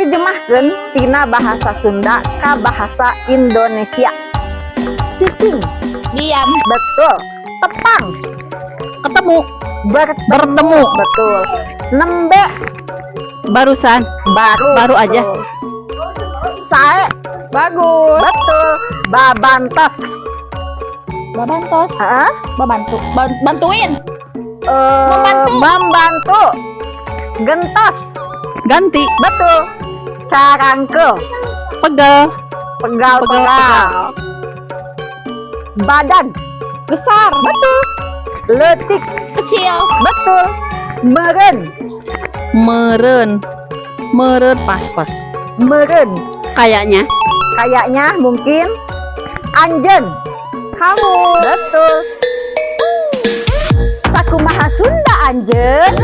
Terjemahkeun tina bahasa Sunda ka bahasa Indonesia. Cicing. Diam. Betul. Tepang. Ketemu. Bertemu. Bertemu. Betul. Nembe. Barusan. Baru. Baru aja. Betul. Sae. Bagus. Betul. Babantos. Babantos. Hah? Babantu. Bantuin. Eh, Membantu. Membantu. Gentos. Ganti. Betul. Carangkel. Pegel. Pegal. Pegal, Pegal. Badag. Besar. Betul. Leutik. Kecil. Betul. Meren. Meren. Meren, pas pas. Meren. Kayaknya. Kayaknya, mungkin. Anjeun. Kamu. Betul. Sakumaha Sunda anjeun?